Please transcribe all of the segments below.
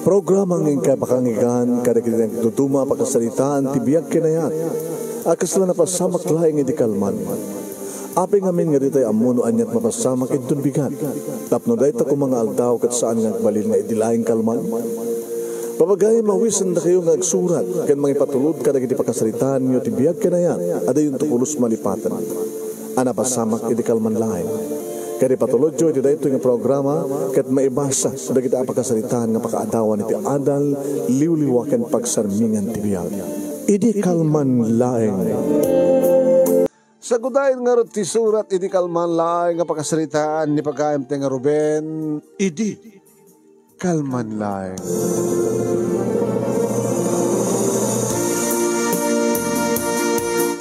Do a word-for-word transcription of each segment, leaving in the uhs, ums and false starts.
Programa nga inkay pakangigan kadagiti nagduduma a pakasaritaan ti biag ken ayat a kasla napasamak laeng idi kalman. Apay ngamin nga ditay ammo no aniat mapasamak inton bigat, tapno dayta koma nga aldaw ket saan nga agbalin nga idi laeng kalman. Papagayam, awisendakayo nga agsurat ken mangipatulod kadagiti pakasaritaanyo ti biag ken ayat a dayonto pulos malipaten a napasamak idi kalman laeng. Ket ipatulodyo iti daytoy nga programa ket maibasa dagiti a pakasaritaan nga pakaadawan iti adal, liwliwa ken pagsarmingan ti biag. Idi kalman laeng. Sagudayen ngarud ti surat idi kalman laeng nga pakasaritaan ni pagayam ti nga Ruben. Idi kalman laeng.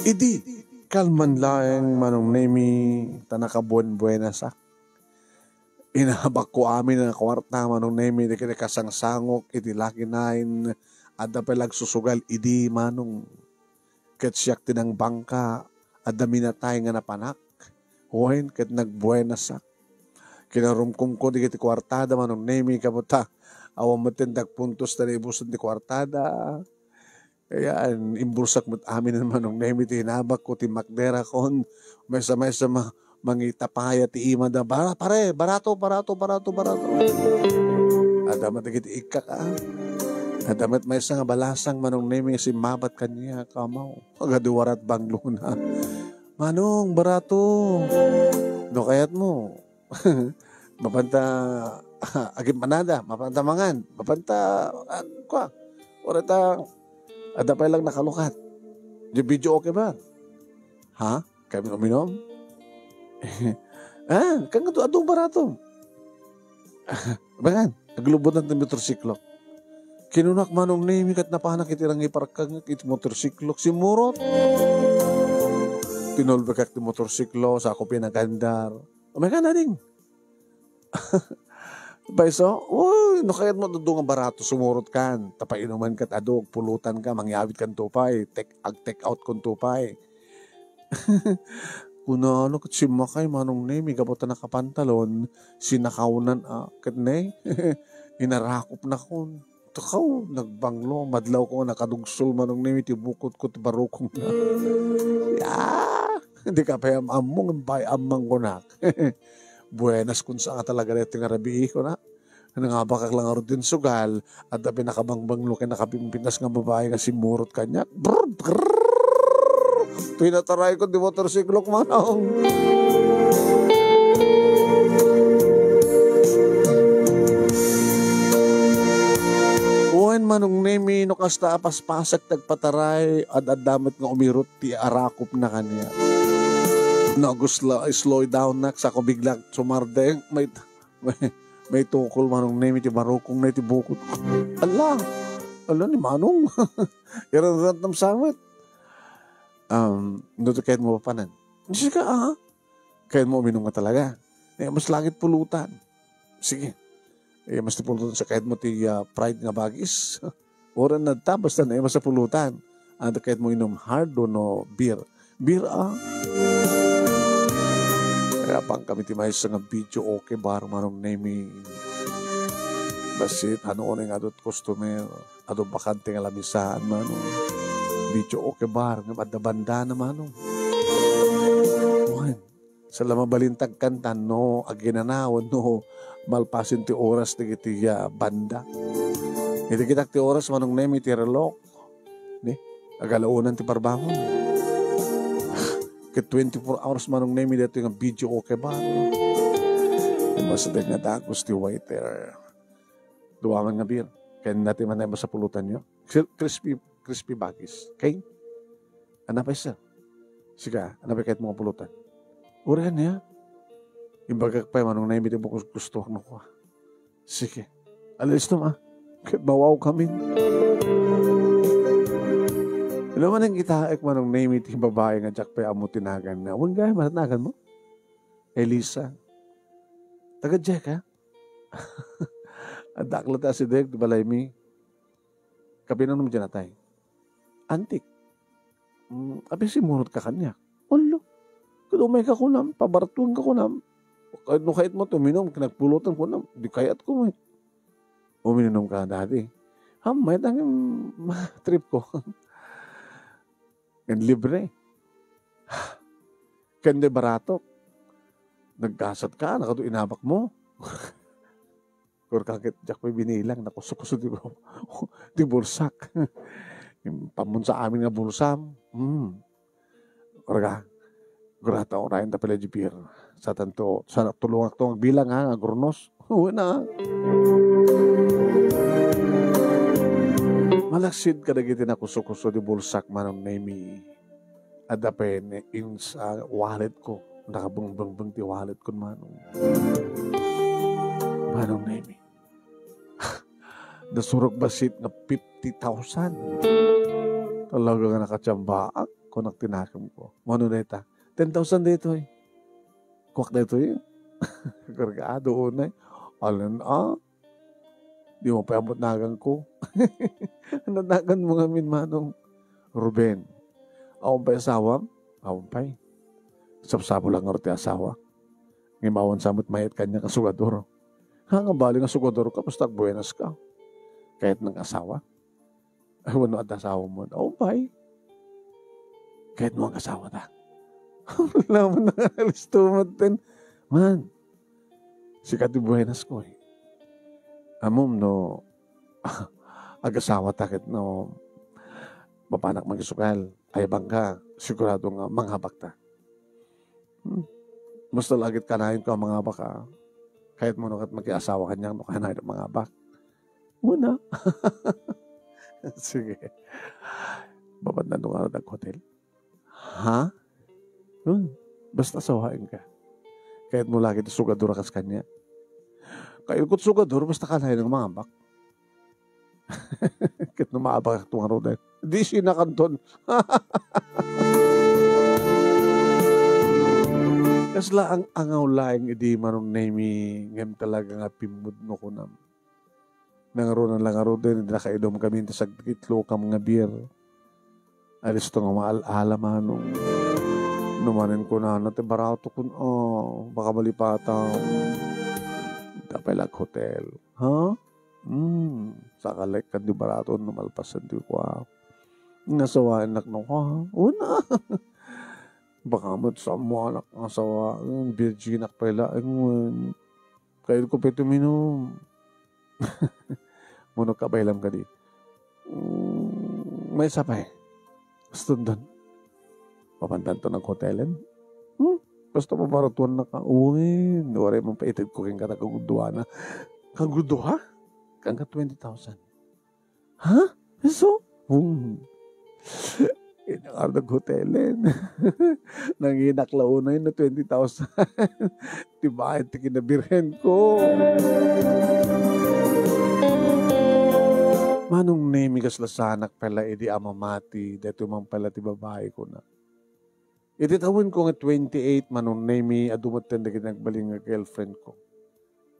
Idi kalman laeng, Manong Nemi, ta nakabuenbuenasak. Inabakko amin a kuarta, Manong Nemi, dagiti kasangsangok iti Lucky Nine, adda pay la agsusugal idi, Manong. Ket siak ti nangbangka, adda minatay nga napanak. Wen, ket nagbuenasak. Kinarumkomko dagiti kuartada, Manong Nemi, gapu ta awan met ti nagpuntos ta naibusen ti kuartada. Ayan, imbulsak met amin, Manong Nemi, ti hinabakko, ti makderakon. Maysa-maysa ma-, mangitapaya ti imada. "Bara-, pare, barato, barato, barato, barato." Adda met dagiti ikkak, a. Adda met maysa nga balasang, Manong Nemi, simmabat kaniak, amaw. Agadu warat banglona. "Manong, barato. No kayatmo, mapanta agimpanada, mapanta mangan, mapanta, ah, kua, orata, adda pay lang nakalukat. Di video okay ba?" "Ha? Kami uminom?" "Ah, kangadu, adu barato." Mangan, aglubotan ti motorsiklo. Kinunak, Manong Nemi, ket napanak iti rangiparkangek iti motorsiklo. Simmurot. Tinulbekak ti motorsiklo, sako pinagandar. Umay ka na, ding. Paiso, uy, no kayat mo, adu nga barato, sumurot kan. Ta painuman ket adu, agpulutan ka, mangyawid kan tupay, take, ag-take out kon tupay. Kunana ket simmakay, Manong Nemi, gapu ta nakapantalon, sinakawnan, a, ket ne, inarakopnakon. Takaw, nagbanglo, madlawko nga nakadugsol, Manong Nemi, ti bukotko ti barukongna. Ya! Dika pay am-ammo, ngem pay ammang kunak. Buenas kun saan nga talaga daytoy nga rabii, kuna. Nangabakak lang ngarud ti insugal, adda pinakabangbanglo ken nakapimpinas nga babai nga simmurot kaniak. Brr, brr. Pinataraykon ti motorsiklok, Manong. Wen, Manong Nemi, no kasta a paspasak ti agpataray, ad-adda met nga umirot ti arakopna kaniak. No agusla-, slow down nak, sako bigla sumardeng, may May, may tukol, Manong Nemi, ti barukongna iti bukotko. Ala! Ala ni Manong! Iranrantam sa met. Um, no ti kayat mo papanan? Sika, ah? Kayat mo uminom nga talaga? Eh, mas langit pulutan. Sige. Eh, mas ti pulutan sa kayat mo ti, ah, Pride nga bagis. Uray na ta, basta naay masapulutan. Ania ti kayat mo inom, hard o no beer? Beer, ah. Kaya pang kami ti maysa nga video okay bar, Manong Nemi. Bassit, ano, unay nga adut customer, adu bakante nga lamisaan, Manong. Video okay bar, nga adda bandana, Manong. Wen, Saan la mabalin ti agkanta no aginana wenno malpasen ti oras dagiti, ah, banda. Iti kitak ti oras, Manong Nemi, ti relok. Ni, agalaonan ti parbangon. Ket twenty-four hours, Manong Nemi, daytoy nga video okay ba? Masapul nga dagus ti waiter. Dua man nga beer. Ken daytoy man nga masapulutanyo. Cri-, crispy, crispy bagis. Okay? Ania pay, sir? Sika, ania pay kayat mo nga pulutan? Uray ania? Imbagak pay, Manong Nemi, ti bukos gusto no kua. Sige. Alisto, ma. Ket mawaw kami. Ino man ang kitaek, Manong Nemi, ti babai nga diak pay ammo ti naganna. Wen gayam, ania ti nagan mo? Elisa. Taga diay ka? Adda akla ti asideg ti balaymi. Kapinan mo diay natay? Antik. Mm, apay simmurot ka kaniak? Ulo. Ket umay ka kunam, pabartuan ka kunam. Kayat no kayat mo tuminom, kinagpulutan kunam. Di kayat ko met. Uminumka, Daddy. Hammay, tangim, trip ko. Ken libre. Ken di barato. Naggasat ka, nakadu inabak mo. Kurka ket diak pay binilang, nakuso-kuso di, di bulsak. Pamunsa amin nga bulsam. Hmm. Kurka, gurata, urayen ta pala di beer. Sa tanto, sa tulongak to agbilang, ha, agurnos. Wen a. Malaksid kadagiti nakuso-kuso di bulsak, Manong Nemi. Adda pay ni, ins-, ah, wallet ko. Nakabungbungbong ti wallet ko, Manong. Manong Nemi. Nasurok bassit nga fifty thousand. Talaga nga nakatiambaak, kunak ti nakemko. Mano dayta? Ten thousand daytoy. Kuak daytoy. Kargado unay. Alan, ah? Di mo pay ammot naganko. Ano nagan mo ngamin, Manong? Ruben. Awan pay asawam? Awan pay. Sapsapul lang nga ti asawa. Ngem awan sa met mayat kaniak a sugador. Ha, nga bali nga sugador ka, basta agbuenas ka. Kayat nang asawa? Ay, wenno adda asawa mo? Awan pay. Kayat mo ang asawa ta? Laman na nga listo mo ten. Man, sika ti buenas ko, eh. Amom no, agasawa ta ket no, mapanak magisukal. Ay, bangka, sigurado nga mangabak ta. Hmm. Basta lagit kanayon ka mangabak, ah. Kayat mo no ket makiasawa kaniak no kanayon mangabak. Muna. Sige. Babanda no nga nag-hotel. Ha? Hmm. Basta sawaen ka. Kayat mo lagi ti sugador a kas kanya. Kayat ko sugador, basta kanayon mangabak. Ket no maabak to nga Rodel, di sinakanton. Kasla ang angaw laeng idi Manong Nemi, ngem talaga nga pimmudno kunam. Nangruna la nga Rodel, idi nakaidum kami ti sagdikit lokam nga beer. Alisto nga maal-ala, Manong. No manen kunana, ti barato kun, oh, baka malipatan. Dapay la hotel. Ha? Hmm, sakalek kan di barato no malpasen ti kua. Nga sawaennak no kua. Una. Baka met sa mo anak nga sawa. Hmm, virgin ak pay laeng wen. Kayo ko pay tuminum. Mano ka bailam kadi. Hmm, may sapay. Gusto don. Papantan to ng hotelen. Hmm? Basta paparatuan na ka. Uy, waray man paited ko keng kata kaguduana. Kagudua? Kang ka twenty thousand. Ha? Isu? Hmm. Inakardag hotelen. Nanginak la unay na twenty thousand. Ti bahay ti kinabirhen ko. Manong Nemi, kasla sanak pala idi a mamati, daytoy man pala ti babae ko na. Iti tawen ko nga twenty-eight, Manong Nemi, adu metten dagiti nagbalin nga girlfriend ko.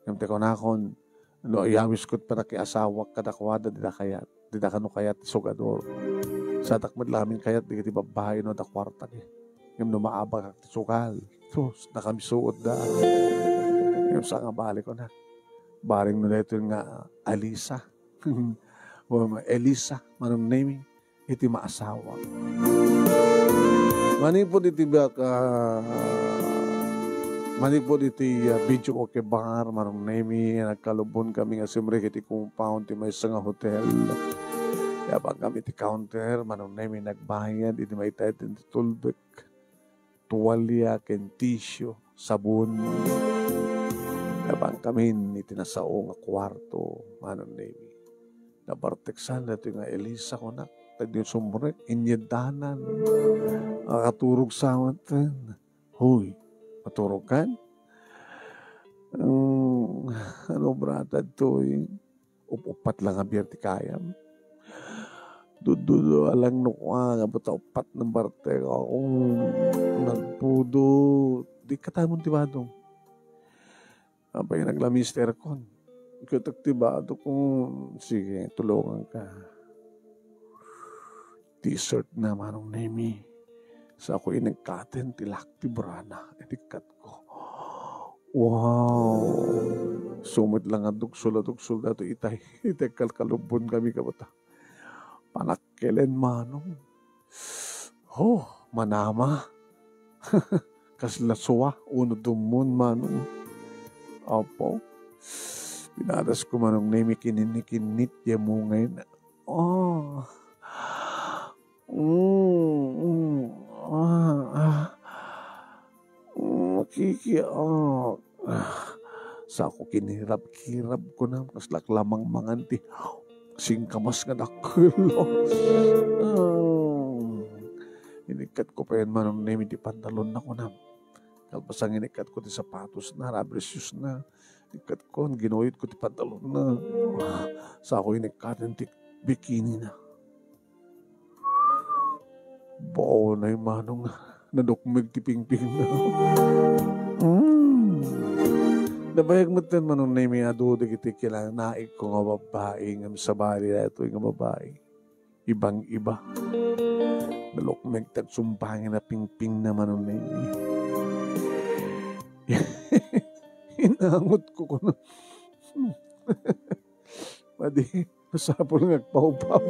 Ngem ti kunakon, no ayawis ko ti panakiasawak kadakuada, dida kayat, dida kano kayat ti sugador. Sadak met lamin kayat dagiti babbai no adda kuarta di. Ngem no maabak ti sugal, sus, nakamisuot da. Ngem sa nga balik ko na. Bareng no daytoy nga Alisa. O, Elisa, Manong Nemi, iti maasawa. Manipud iti biak, ah, manipud iti, ah, video okay bar, Manong Nemi, nagkalubon kami nga simrek iti compound ti maysa nga hotel. Yabang kami iti counter, Manong Nemi, nagbayad, iti maitay iti tulbek. Tuwalya ken tissue, sabon. Nabangkamin iti nasao nga kuarto, Manong Nemi. Nabarteksan daytoy nga Elisa, kunak, dagiti sumrek, inyeddanan. Nakaturog sa amin. Hoy, maturog kan? Mm, ano, brata, toy? Up-uppat lang a beer ti kayam. Dudulo, alang no kua, nga buta uppat ng barte ako. Nagpudo. Di katamon ti badong. Apay naglamister kon. Kutak ti bado ko. Sige, tulungan ka. Dessert na, Manong Nemi. Sa ako inagkaten ti lakti brana. Itikkat ko. Wow! Sumit lang a dugsol a dugsol dato itay. Itay kalkalubbon kami kabata. Panakkilen, Manong. Oh, manama. Kasla sua, uno dumon, Manong. Apo. Pinadas ko, Manong Nemi, kininikinit, ya mungay na. Oh. Mm, mm, ah, ah. Mm, kiki-, ah, ah. Sako kinirab-kirab ko na, kas laklamang mangan ti singkamas nga dakkel. Ah. Inikkat ko pa yan, Manong Nemi, ti pantalon na kunam. Kalpasan inikkat ko ti sapatos na, rubber shoes na. Inikkat ko, ginuyot ko ti pantalon na. Ah, sako inikkaten ti bikini na. Bao na yung manong nadukmeg ti pingping na. Mm. Nabayag met ten, Manong Nemi, adu dagiti kinanaig ko nga babbai ngem sabali daytoy nga babai. Ibang-iba. Nalukmeg ti agsumbangen a pingping na, Manong Nemi. Inangot ko kuno. Madi, masapul nga agpawpaw.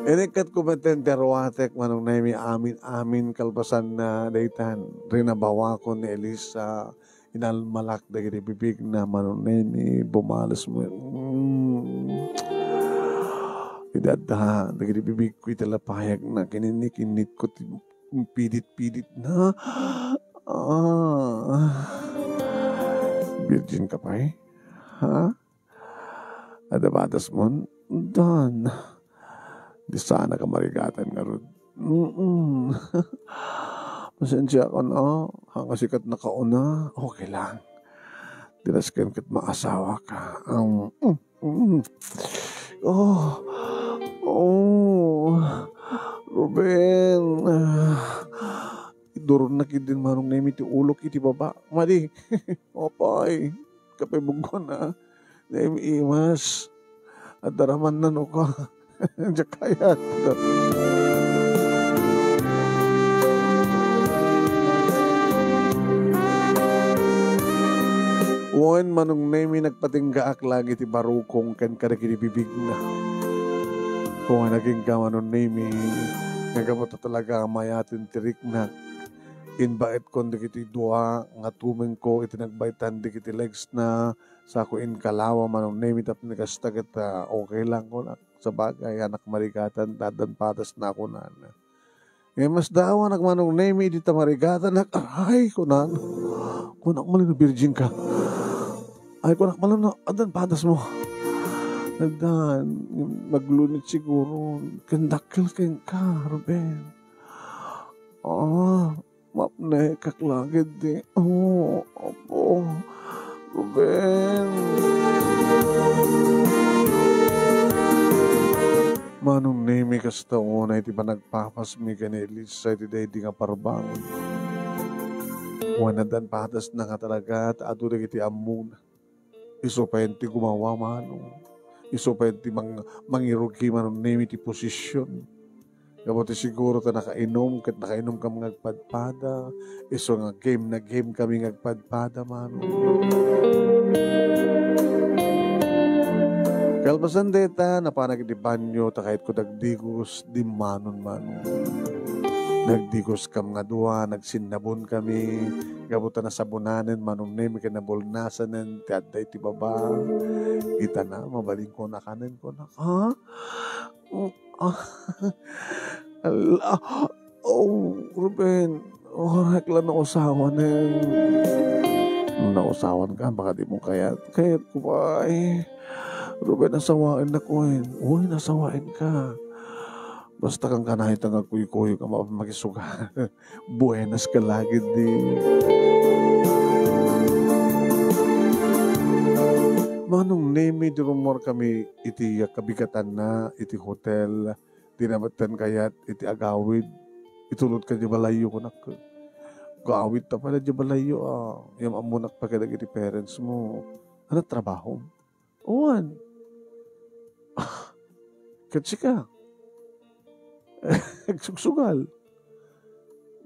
Inikkat ko met ten ti aruatek, Manong Nemi, amin-amin kalpasan na daytan. Rinabawakon ni Elisa, inalmalak dagiti bibig na, Manong Nemi, bumales mo. Mm. Idi adda dagiti bibig ko iti lapayag na, kininikinit ko ti pidit-pidit na. Ah. Virgin ka pay? Ha? Adda batas mo? Dan. Di sana ka marigatan ngarud. Mm-mm. Pasensya ka na. Hanga sikat nakauna. Okay lang. Di na sikat maasawa ka. Ang, mm, mm. Oh. Oh. Ruben. Ah. Iduronna ketdin Manong Nemi ti ulok iti baba. Madi. Apay. Kapay bugona. Nemi imas. Adda raman nano ka. Diak kayat. Wen, Manong Nemi, nagpatinggaak lagi ti barukong ken kadagiti bibigna. Wen, agingga, Manong Nemi, nga gapu ta talaga mayaten ti riknak. Inbaetkon dagiti dua nga tumengko iti nagbaetan dagiti legs na, sako inkalawa, Manong Nemi, tapno kasta ket, ah, okay lang kunak. Sabagay, anak marigatan, addan patas na kunana. Ngem masdawanak, Manong Nemi, idi ta marigatanak, aray, kunana. Kunak malino, virgin ka. Ay, kunak malino, addan patas mo. Addan, maglunit siguro, ken dakkel kenka, Ruben. Ah, mapnekak la ketdi. Oh, Apo. Ruben. Manong Nemi, kasta unay ti panagpapasmi ken ni Elisa iti daydi nga parbangon. Wen, addan patasna nga talaga, ta adu dagiti ammona. Isu pay ti gumawa, Manong. Isu pay ti mang-, mangirugi, Manong Nemi, ti posisyon. Gapu ti siguro ta nakainom, ket nakainom kami nga agpadpada. Isu nga game na game kami nga agpadpada, Manong. Kalpasan dayta, napanak iti banyo, ta kayatko dagdigos, dimmanon, Manong. Nagdigos kam nga dua, nagsinnabon kami, gapu ta nasabonanen, Manong Nemi, ken nabulnasanen ti adda iti baba. Itana, mabalin ko nakanen ko na, ha? Mm, ah, ala, oh, Ruben, orak la nausawanen. Nausawan ka, baka di mo kayat. Kayat ko pa, eh. Ruben, asawaen na ko, eh. Uy, nasawaen ka. Basta kang kanahit nga kuy-kuy ka, ma-, makisuga. Buenas ka lagi di. Manong Nemi, di rummuar kami iti kabigatanna iti hotel. Di na met ten kayat iti agawid. Itulod ka di balayyo, kunak. Agawid ta pay di balayyo, ah. Yam-ammonak pay kadagiti parents mo. Ano trabaho? Uwan. Ket sika, agsugsugal.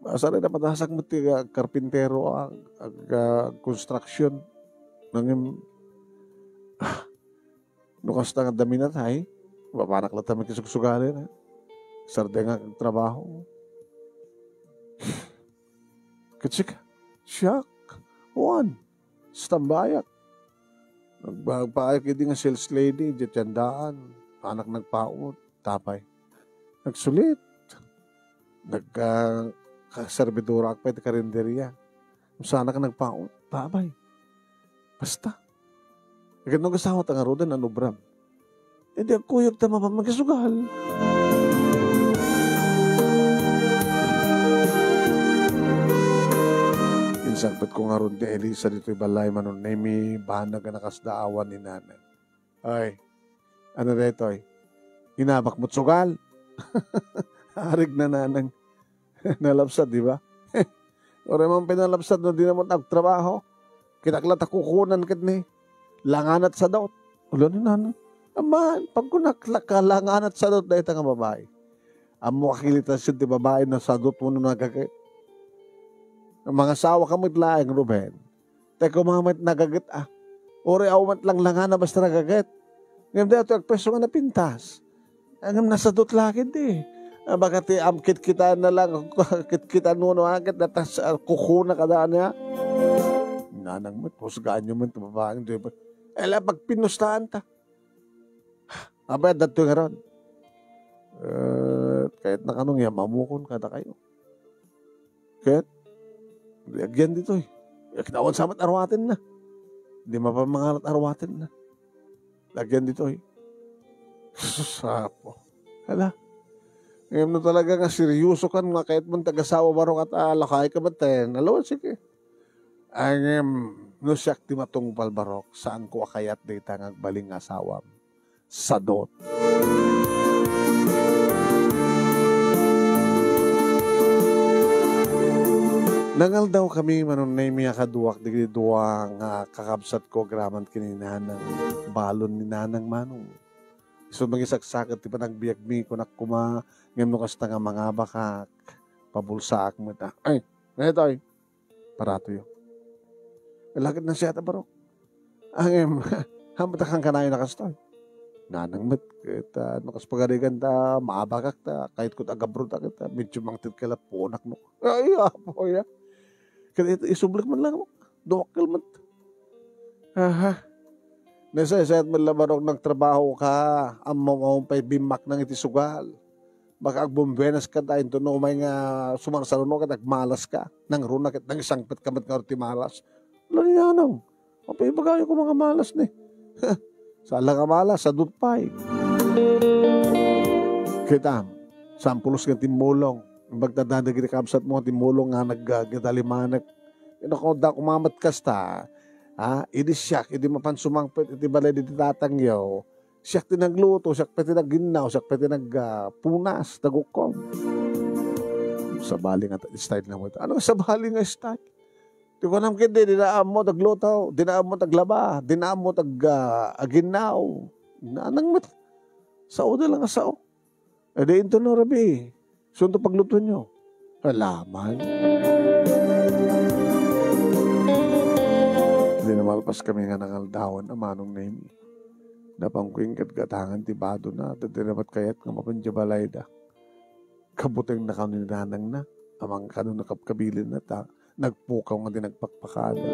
Asar da padasak met ti, ah, karpintero, ah, ag-, ah, construction. Nangem, ah, no kasta nga adda minatay, mapanak latta makisugsugalin, eh. Sardengan nga trabaho. Ket sika, siak, wan, stambayak. Nagba-, nagpaayok idi nga sales lady, idiay tiendaan. Anak nagpaut, tapay. Nagsulit. Nagka-, kaserbidoraak pay ti karinderia. Saanak nagpaut, tapay. Basta. Ket no agasawata ngaruden, ano obram? Idi agkuyog ta mapan makisugal. Insangpetko ngarud ni Elisa ditoy balay, Manong Nemi, banag a nakasdaawan ni Nanang. Ay, ano daytoy? Inabak mo't sugal? Arig na, Nanang. Nalabsat, di ba? Uray man pinalabsat no di na met agtrabaho. Kitak la ta kukunan ket ni langanat sadot. Ulo ni Nanang. Aman, pagkunak la ka langanat sadot dayta nga babai. Ammo a kilitasen ti babai no sadot wenno nagaget. Mangasawa ka met laeng, Ruben. Tay koma met nagaget, ah. Uray awan met langlangana basta nagaget. Ngem daytoy agpwesto nga napintas. Ngem nasadot la ketdi. Ah, baka ti am-, kitkitaenna lang, kitkitaenna no, ah, ket natas-, ah, kukuna kada ania. Nanang met, husgaanyo met ti babaeng di ba? Ala, pagpinustaanta. Apay, adda ngarud. Eh, kayatna kano nga amamokon kadakayo. Ket, agyan ditoy. Agnawan sa met arwatenna. Di mapan mangarat arwatenna. Agyan ditoy. Sus, apo. Hala. Ngem no talaga nga seryoso kan nga kayat man ti agasawa, barok, ket, ah, lakay ka met, eh. Nalawan, sige. Ngem, no siak ti matungpal, barok, saanko a kayat dayta nga agbalin nga asawam. Sadot. Nangaldaw kami, Manong Nemi, a kaduak dagiti dua nga kakabsatko agraman ken ni Nanang. Balon ni Nanang, Manong. Isu mangisaksaket ti panagbiagmi, kunak koma, ngem no kasta nga mangabakak, pabulsaak met, ah. Ay, daytoy. Paratoyo. Lakit na siya ta barok. Ngem, haanmo ta kankanayon a kastoy. Nanang met, ket, ah, no kas pagarigan ta, maabakak ta, kayatko ti agabrodak ta, medyo mangted ka la puonak no. Ay, apo, ya. Ket it-, isublek man lang, dumakkel met. Aha. Nasaysayat met la barok nagtrabaho ka, ammom-ammom pay bimmaknang iti sugal. Baka agbumbuenas ka ta, inton no umay nga sumarsaruno ket agmalas ka. Nangruna ket nangisangpet ka met ngarud ti malas. Ala ni Nanang, apay ibagayo koma nga malas ni? Saan la nga malas, sadot pay. Kitam, saan pulos nga timmulong. Imbag ta dagiti kabsatmo nga timmulong nga nag-, ah, nagdalimanek. Ino ko, da kumamat kasta, ha? Idi siak, idi mapan sumangpet iti balay diti tatangyo, siak ti nagluto, siak pay ti nagginnaw, siak pay ti nag-, ah, punas, nagukkom. Sabali nga ta-, style na mo ito. Ano nga sabali nga style? Ti kunam ket di, dina ammo tagluto, dina ammo taglaba, dina ammo tag-, ah, aginnaw. Nanang met. Sao da lang nga sao. E di inton no rabii, sunto paglutoenyo. Alaman. Idi malpas kami nga nangaldawan a Manong Nemi, napanko ingatgatangan ti badona, ta dina met kayat nga mapan idiay balayda. Kabutengna kano ni nanangna, amangan kano nakabkabilinna, ta nagpukaw nga di nagpakpakada.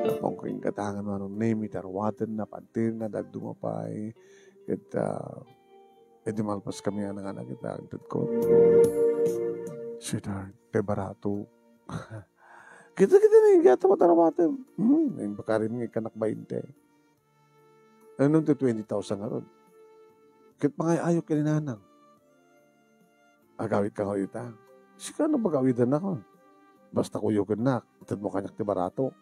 Napanko ingatgatangan Manong Nemi, ti arwatenna, pantirna, dadduma pay. Ket, ah, Idi malpas kami nga nanganak ita, intedko. Sweetheart, kay barato. Kita, kita na yung gata mo tarawatem. Hmm, yung bakarin nga ikanak bainte. Ano ti twenty thousand nga ron? Ket pangay-ayok ken ni nanang. Agawid ka nga ita. Sika no pagawidan ako. Basta kuyogen nak, ited mo kaniak ti barato.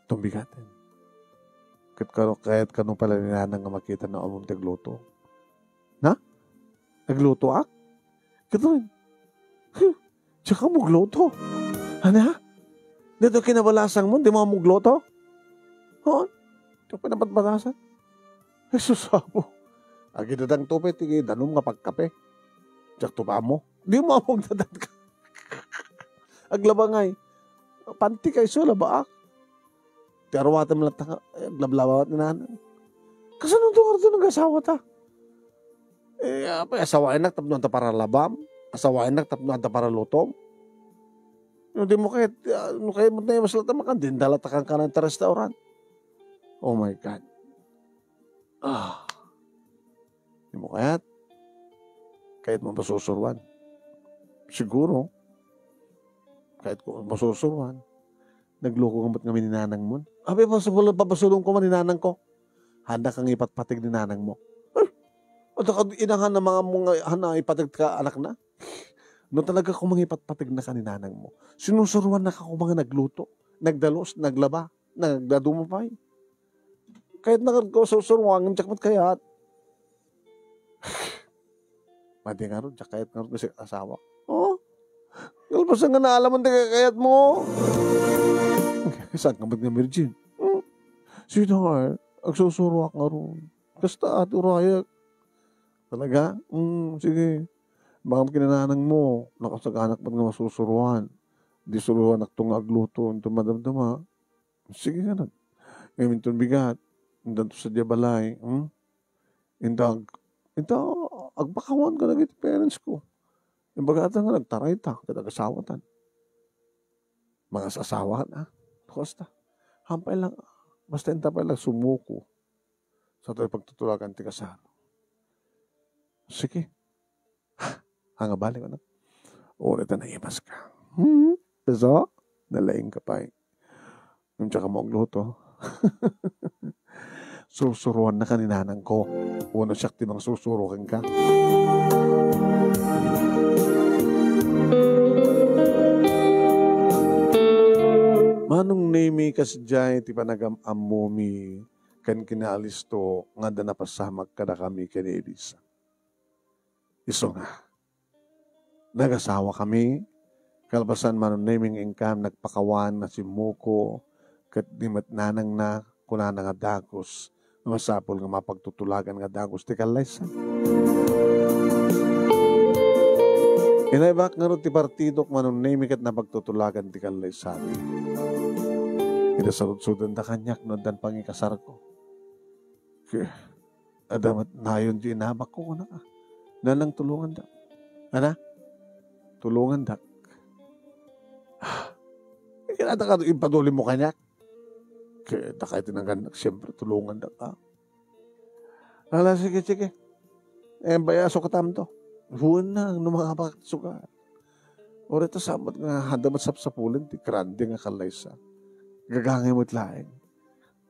Tumbigaten. Ket kano, kayat kano pala ni nanang nga makita no ammom ti agluto. Na? Aglutoak? Ket wen, huh, diak ammo agluto. Ania? Daytoy kinabalasangmo, dimo ammo agluto? Haan? Diak pay nabatbatasan. Jesus, apo. Agidadangto pay ti danum nga pagkape. Diakto pay ammo. Dimo ammo agdadangka. Aglaba ngay. Panti kayso, labaak. Ti aruatem latta nga, eh, aglablaba ni nanang. Kasano to ngarud nagasawa ta? Eh, apay, asawaennak tapno adda para labam? Asawaennak tapno adda para lutom? No di mo kayat, ah, no kayat mo tayo mas latta, makandinda latta kan kanan ta restaurant. Oh my God. Ah. Di mo kayat? Kayat mo masusuruan? Siguro. Kayat ko masusuruan. Nagloko ka met ngamin ni nanang mo. Abi, pasul-, papasulong ko man ni nanang ko. Handa kang ipatpatig ni nanang mo. Eh, adda ka inangan na mga, mga handa ipatig ka anak na. No talaga kung mangipatpatig na ka ni nanang mo, sinusuruan na ka kung mga nagluto, nagdalus, naglaba, nagdaduma pay. Kayat na ko susuruan, ngem diak met kayat. Madi ngarud, diak kayat ngarud nga si asawa. Oh? Nalpasan nga naalaman ti kayat mo. Saan ka met nga virgin? Hmm? Sweetheart, agsusuruak ngarud. Kasta, ati, urayak. Talaga? Hmm, sige. Baka kinananang mo, nakasaganak met nga masusuruan. Di suruanak to nga agluto, ito madamdama. Sige nga nag-, ngayon itong bigat, intanto sa diya balay, hmm? Inta, inta, agpakawan ka dagiti parents ko. Imbagata nga nagtaray ta, ket agasawatan. Mga asawa na, kosta. Hampay lang, basta inta pay lang sumuko. Sa to'y pagtutulagan ti kasar. Sige. Ang abali ko na. Uri ta naimas ka. Hmm? Peso? Nalaing ka pay. Ngem diak kamo agluto. Sursuruan na ka ni nanang ko. Uno siak ti mangsursuro kenka. Manong Nemi, kasdiay ti panagam-ammomi ken kinaalis to nga adda napasamak kadakami ken ni Elisa. Isu nga, nagasawa kami, kalpasan Manong Nemi nga inkam nagpakawan nga simmuko, ket ni met nanangna, kunana nga dagus, nga masapul nga mapagtutulagan nga dagus ti kallaysa. Inaybak ngarud ti partidok Manong Nemi ket napagtutulagan ti kallaysa. Ida sarudsodenda kaniak no addan pangikasarko. Adda met nayon ti inabakko, kunana. Nanang, tulongandak. Ana? Tulongandak. Ah, kinata ka, ipadulimo kaniak. Kaya ta kayo tinanggan, siyempre, tulongandak ka. Ala, sige, sige. Eh, bayaso ka tamto. Huwag na, no mga paksuka. Ori ta samat nga, handa met sapsapulen ti grande nga kallaysa. Gagangay met laeng.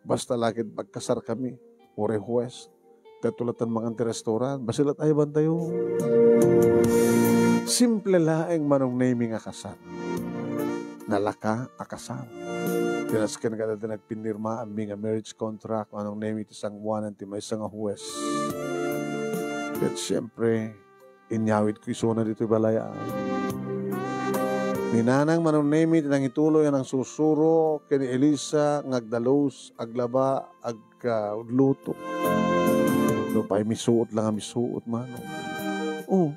Basta la ket magkasar kami, uray huwes, ta tulatan mangan ti restaurant, basilat ay bantayo. Simple laeng Manong Nemi nga kasar. Nalaka a kasar. Tinasken kada ti nagpinirmaanmi nga marriage contract, Manong Nemi, ti sangoanan ti maysa nga huwes. Ket siyempre, inyawidko isuna ditoy balay, a. Ni Nanang Manong Nemi ti nangituloy a nangsursuro ken ni Elisa nga agdalus, aglaba, agluto. Nupay misuot la nga misuot, Manong. Oh.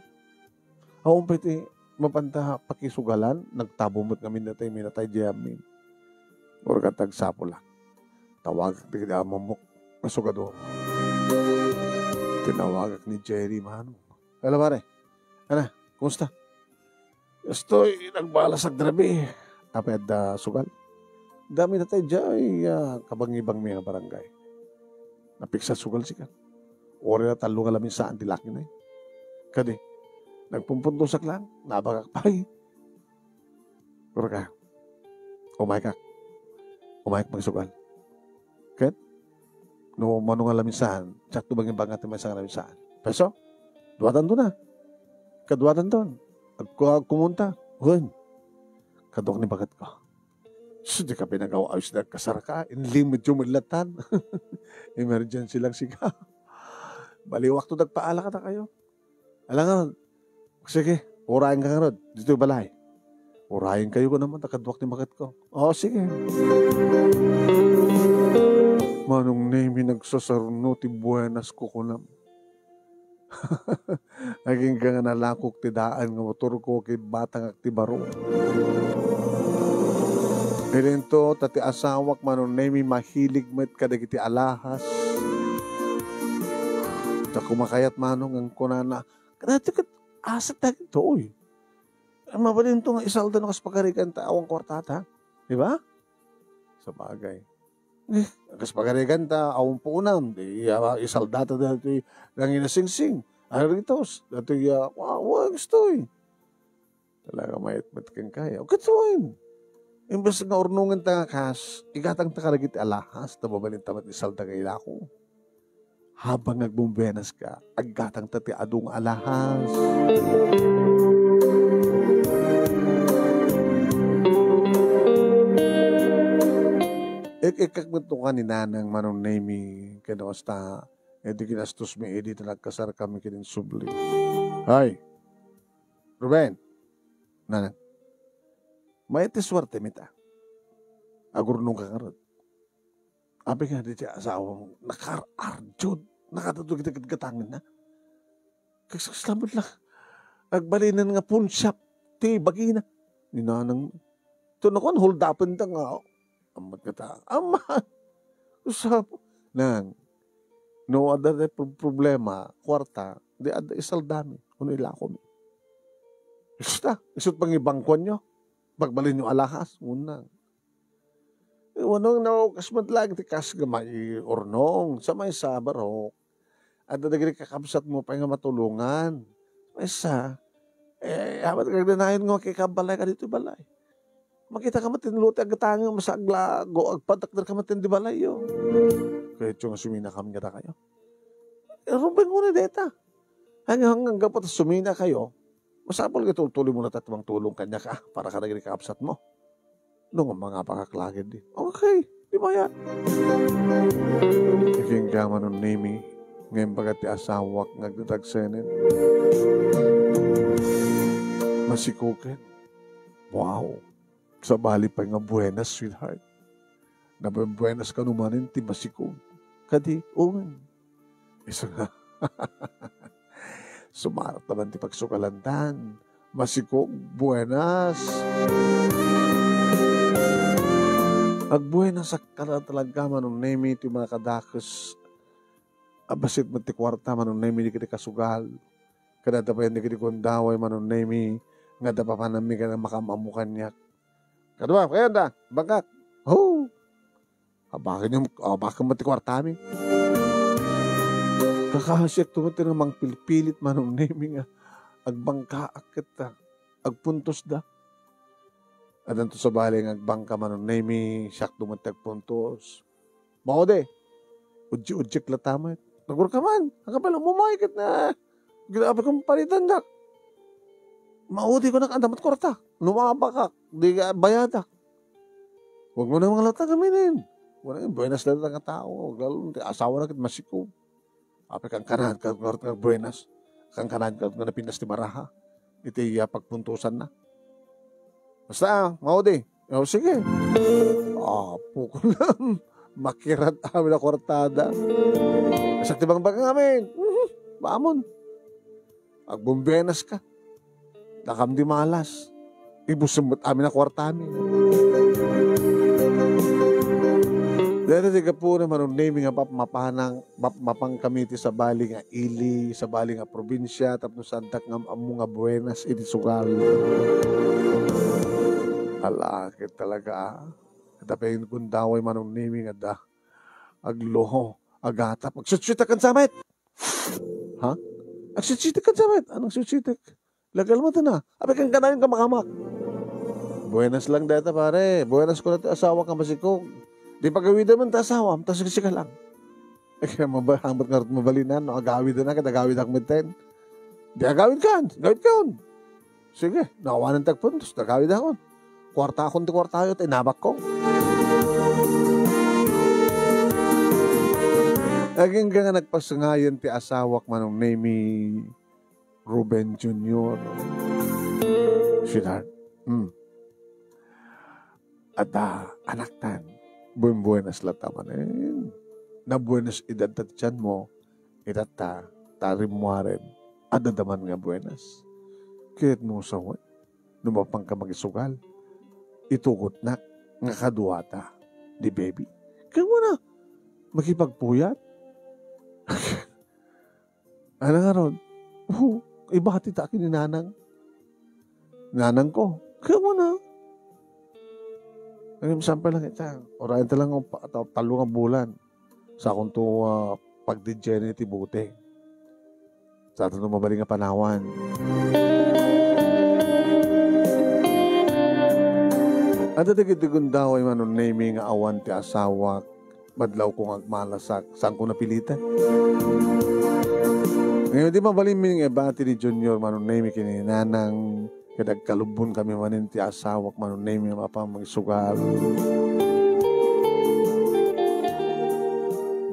Awan pay ti mapanta pakisugalan, nagtabo met ngamin daytoy minatay diay amin. Ket agsapulak. Tawagak dagiti amamok nga sugador. Tinawagak ni Jerry, Manong. Hello, pare. Ana, kumusta? Kastoy, nagbalasakdin a rabii. Apay adda sugal? Dami na tayo diay, ah, kabangibangmi nga barangay. Napiksa sugal sika. Uray la tallo nga laminsaan ti lakina. Kadi, nagpumpundosak lang, nabagak pay. Pero ka, umaykak. Umayk magsugal. Ket, no mano nga laminsaan, siak to bangibanga ti maysa nga laminsaan. Peso? Duatanto na. Kaduatanto. Agku-, agkumunta. Wen. Kaduak ni baketko. Sus, di ka pinagaw-ayos na kasar ka. Inlimit yung midlatan. Emergency lang sika. Baliwak to nagpaala ka na kayo. Alangan, sige, urayen ka ngarud. Dito balay. Urayen kayo ko naman, nakaduak ni baketko. Oh, sige. Manong Nemi, nagsasarno ti buenas ko kunam. Agingga nga nalakok ti daan nga motorko ket batangak ti baro. Idinto ta ti asawak, Manong Nemi, mahilig met kadagiti alahas. Ta kumakayat, Manong, nga kunana, "Kadagiti ket aset dagitoy. Mabalinto nga isalda no kas pagarigan ta awan kuartata." Di ba? Sabagay. Eh, kas pagarigan ta, awan puonam, di, ah, isaldata dati nangingasingsing. Aritos, dati, ah, wa-, wa-, gustoy. Talaga mayat met kenka, ya. Ket wen. Imbes nga urnongen ta nga kas, igatang ta kadagiti alahas, ta mabalin ta met isalda nga ilako. Habang agbumbuenas ka, aggatang ta ti adu nga alahas. Ek-ekkak met no ka ni Nanang Manong Nemi, ken no kasta, eh, di ginastosmi idi ta nagkasarkami ken insubli. Hay! Ruben! Nanang, mayat ti suertemi ta. Agurnongka ngarud. Apay nga di ti asawam, nakaar-arjud, nakadto iti gatgatangenna. Kas-, kasla met la, agbalinen nga pawnshop ti bagina. Ni Nanang, ito na kuan, hold-upen ta nga, amat kata, amat. Usap, Nang, no, adda ti pro-, problema, kuarta, di adda isaldami, kuno ilakomi. Basta, isut pangibangkuanyo, pagbalinyo alahas, unang. Wenno, no, kas met laeng ti kas nga maiurnong, sa maysa, barok. Adda dagiti kakabsatmo pay nga matulongan. Maysa, eh, awan kagdanayon nga makikabbalay ka ditoy balay. Makita ka met ti luto ti aggatangem, sa aglago, agpadakder ka met ti balayyo. Kayatyo nga suminakam kadakayo. Eh, rumbeng unay dayta. Ay, nga, nga, gapu ta sumina kayo, masapul nga tultuloy mo na ti mangtulong kaniak, ah, para kadagiti kakabsatmo. No nga mangabakak laeng di. Okay, di mayat. Agingga Manong Nemi, nga imbaga ti asawak nga agdadagsenen. Masikogen. Wow. Sabali pay nga buenas, sweetheart. Nabembuenas ka no manen ti masikog. Kadi, wen. Isu nga. Sumarak naman ti pagsukalandan. Masikog, buenas. Agbuenas a kada talaga, Manong Nemi, ti mga kadakes. Abassit met ti kuarta, Manong Nemi, di kadi kasugal. Kada ta payen di kadi gundaway, Manong Nemi, nga da papananmi ken makam-ammo kaniak. Kadua, kayan da, bangkak. Ho! Abaken yung, abaken met ti kuartami. Kakasiak to met nga mangpilpilit, Manong Nemi, nga agbangkaak ket, ah, agpuntos da. Addanto sabali nga agbangka, Manong Nemi, siak to met ti agpuntos. Maudi. Udji-udjik latta met. Nagurka man. Ang kapal, umumay ket na. Grabe kong palitan, dak. Maudi ko na, anda met kuarta. Lumabakak. Di ka bayadak. Huwag mo na mga latta kaminin. Wala yung buenas latta nga tao. Lalo, ti asawa na ket masiko. Apay kankanaen ka nga buenas. Kankanaen ka nga napinas ti baraha. Iti, ah, pagpuntosanna. Basta, ah, maudi. O, sige. Apo ko lang. Makirat amin a kuartada. Sakti bang bagang amin. Mhm. Bamon. Agbumbenas ka. Dakam di malas. Ibus met amin a kuartami. Dahil ti gapu na Manong Nemi nga map-, mapanang, map-, mapangkami ti sabali nga ili, sabali nga probinsya, tapno saandak nga ammo nga buenas iti sugal. Ala, ket talaga, ah. Ket apay gundaway Manong Nemi nga da. Agluho, agatap, agsutsut a kansamet! Ha? Agsutsitek ka, Jabet? Anong sutsitek? Lagal mo ito na. Apay kankanayon ka makamak. Buenas lang deta, pare. Buenas ko na ti asawa ka masikog. Di pagawida man ti asawam, ta siksika lang. Eh, kaya maba-, hangbat nga rut mabalinan, no? Agawidan na, ket agawid ak metten. Di agawid kan, agawid kan. Sige, nawanan ti agpuntos, nagawid akon. Kuarta akon ti kuartayo, ti inabak ko. Agingga nga nagpasengayan ti asawak Manong Nemi, Ruben Junior. Sweetheart, hmm. Adda, anaktan, buen-buenas latta manen. Nabuenas edad ta ti tianmo, itatta, ta rimmuaren, adda man nga buenas. Ket no sawen, no mapanka makisugal, itugotnak nga kaduata ni baby. Kayat mo na, makipagpuyat. Ano nga ron? Oo, ibati ta ken ni nanang. Nanang ko, kayat mo na. Naging sampay lang kita. Urayan ta lang ang pa-, ta-, talo nga bulan. Sa akong to, ah, pagdidyene ti bote. Sa aton to mabalin nga panawan. Adda dagiti gundaway, Manong Nemy, nga awan ti asawak, madlawko nga agmalasak, saanko napilitan. Ngayon, di mabalinmi nga ibati ni Junior, Manong Nemy, ken ni nanang, ket agkalubbon kami manen ti asawak, Manong Nemy, nga mapan mangisugal.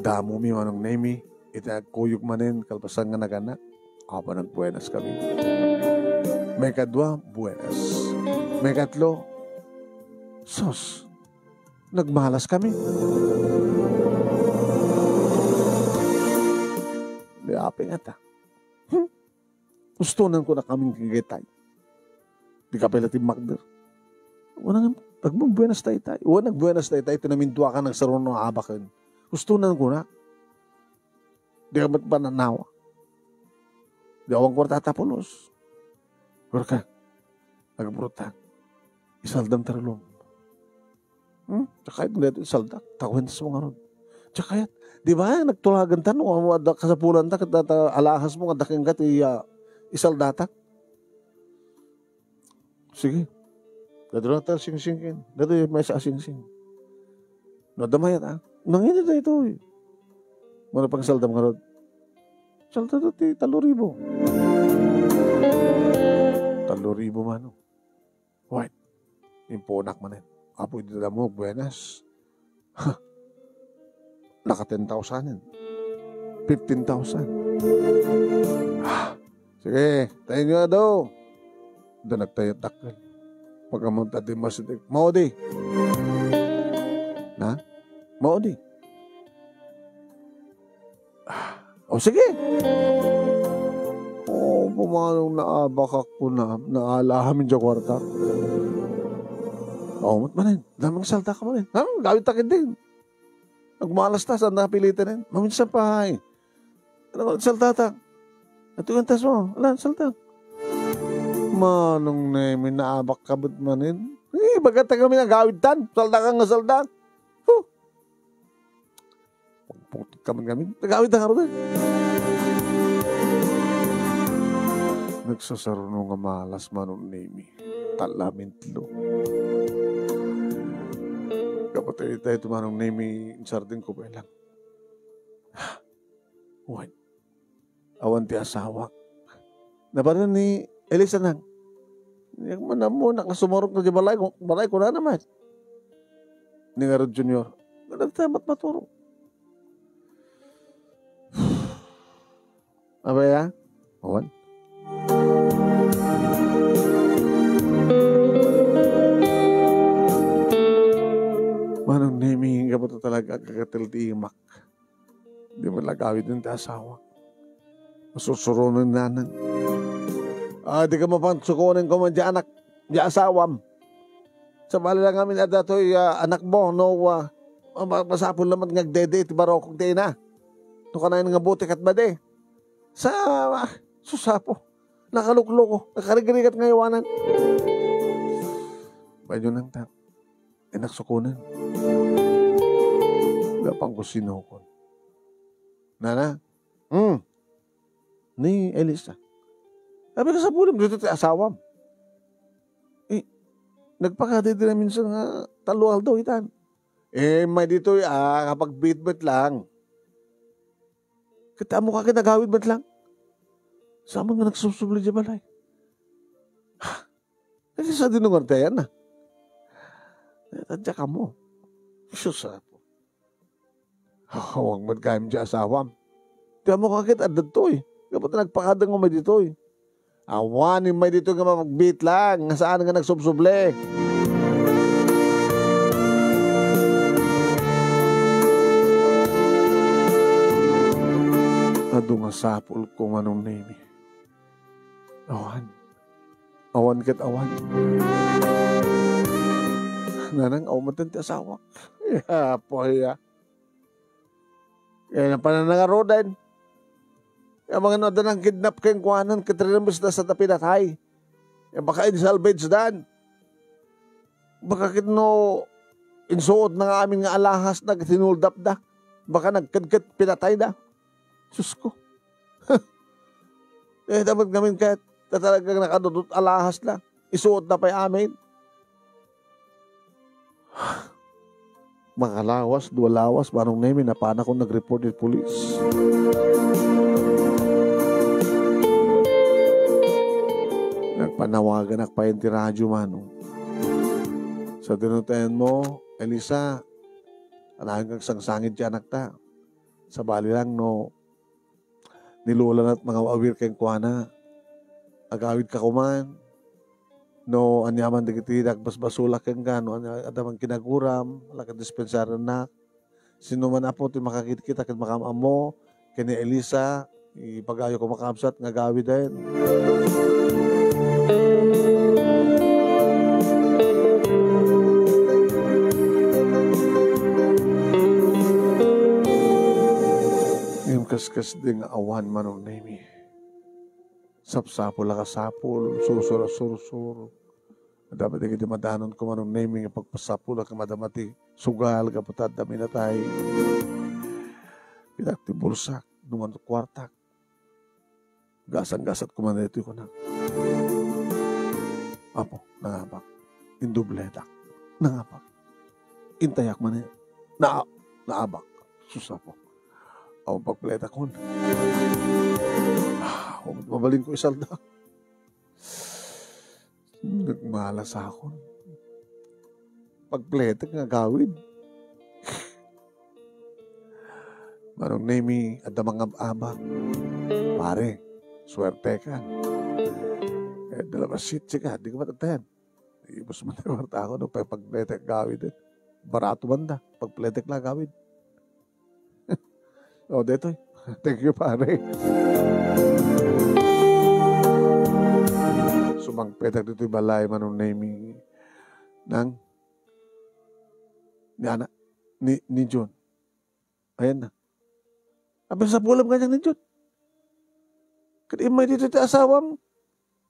Damomi, Manong Nemy, iti agkuyog manen, kalpasan nga naganak, apo nagbuenas kami. Maikadua, buenas. Maikatlo, sus, nagmalas kami. Di aping ata. Hmm? Ustonanko na kamin ken daytay. Di ka pay la timmakder. Wen, nagbuenas daytay. Wen, nagbuenas daytay, ti namindua ka nagsaruno nga abaken. Ustonanko na. Di ka met pananawa. Di awan kuarta ta pulos. Pero ka, nagabruta. Isaldam ta rulom. Hmm? Diak kayat nga daytoy isaldak. Ta kuentas mo ngarud. Diak kayat. Di ba, nagtulagan ta no, adda kasapulanta, ket ta alahas mo, adda kenka ti, ah, isaldatak. Sige. Dadra ta singsing ken. Daytoy maysa a singsing. No, adda mayat, ah. Nangina daytoy. Mano pang saldam ngarud? Salda ti talo ribu. Talo ribu mano. Wait. Impunak manen. Apo, idi damo, buenas. Ha. Naka ten thousand. Fifteen thousand. Ah. Sige, tayo nyo ado. Da nagtayot dakkel. Pagkamunta di mas, maudi. Na? Maudi. Ah, o sige. O, pumanong naabakak ko na, naala amin dya kwarta. O, mat manen. Daming salda ka manen. Daming gawid takid din. Nagmalas ta, saan napilitan din? Maminsan pa, ay. Ano, salda ta. Ito yung tas mo. Ala, salda. Manong Nemy, naabak ka ba't manen? Eh, baga ta kami nagawid tan. Salda ka nga salda. Huh. Pagputik ka man kami. Nagawid na karon eh. Nagsasaruno nga malas, Manong Nemy. Talamin tlo. Kapatay tayo, Manong Nemy, insardin ko pa lang. Wen. Awan ti asawak. Nabaron ni Elisa nang. Yak man mo, nakasumarok na di balay, balay ko na naman. Ni nga Rod Junior. Nagtamat maturo. Abay, ah? Awan. Manong Nemy, kabato talaga, kakatil ti imak. Di mo lagawid ti asawa. Masusurunen nanen. Ah, di ka mapansukunen ko man di anak, di asawam. Sabali lang amin a datoy, ah, anak mo, no, ah, ma-, masapul naman nga agdede iti barokong ti ina. No kanayon nga buti kat madi. Sa, ah, susapo. Nakalukloko, nakarigrigat nga iwanan. Medyo nang ta-, inaksukunan. Gapang ko sinukon. Nana? Hmm. Ni Elisa. Sabi ka sa pulim, dito ti asawam. Eh, nagpakadidi na minsan nga talo aldaw itan. Eh, may ditoy, ah, kapag bitbit lang. Kita mo ka kinagawid met lang. Sa man nga nagsubsubli di balay. Kasi sa dinungar tayo na. Eh, tadya ka mo. Sus, apo. Hawang man kayam di asawam. Di mo kakit adda to eh. Kapag nagpakadang mo may dito eh. Awanen may dito nga mapagbit lang. Nga saan nga nagsubsuble. At Adu nga sapulko, Manong Nemi. Awan. Awan ket awan. Nanang, awan met ti asawak. Apo, ya. Kaya napan nanangaruden. Kaya mga no, adda nangkidnap kenkuana, ket rinambesda sa ta pinatay. Kaya baka insalvage dan. Baka ket no, insuot na nga amin nga alahas na, ket hinuldapda. Baka nagkedket, pinatayda. Sus ko. Eh, dapat ngamin ket, ta talagang nakadudot alahas na. Isuot na pay amin. Makalawas, dua lawas, Manong Nemi, napanakon nag-report iti pulis. Nagpanawaganak pay iti radyo, Manong. Sa dinutean mo, Elisa, anayon kang sangsangid ti anakta. Sabali lang no, ni Lola nat mangawawir kenkuana. Agawidka koman. No aniaman dagiti nagbasbasolak kenka, no ania, adda man kinaguram, ala ket dispensaryonnak. Sino man, Apo, ti makakitkitak ket makaam-ammo ken ni Elisa, ipagayo ko makabsat nga agawiden. Ngem kaskasdi nga awan, Manong Nemi. Sapsapul a kasapul, sursur a sursur. Adda met dagiti madanonko, Manong Nemi, nga pagpasapulak nga madama ti sugal gapu ta adda minatay. Pitak ti bulsak, no mano kuartak. Gasang-gasat koman daytoy, kunak. Apo, nangabak. Indubletak. Nangabak. Intayak man, eh. Na-, naabak. Sus, Apo. Awan pagpletakon. Ah, awan mabalinko isalda. Nagmalasakon. Pagpletek nga agawid. Manong Nemi, adda mangab-abak. Pare, suertekan. Eh, dala basitsi ka, di ka matatayan. Ibus man tayo, warta ako, no, pag-, pagpletek agawid, eh. Barato man da, pagpletek la agawid. Oh, detoy. Thank you, pare. Sumangpetak ditoy balay, Manong Nemi. Nang, ni ana, ni, ni John. Ayan na. Apay sapulam kaniak ni John. Ket immay ditoy ti asawam,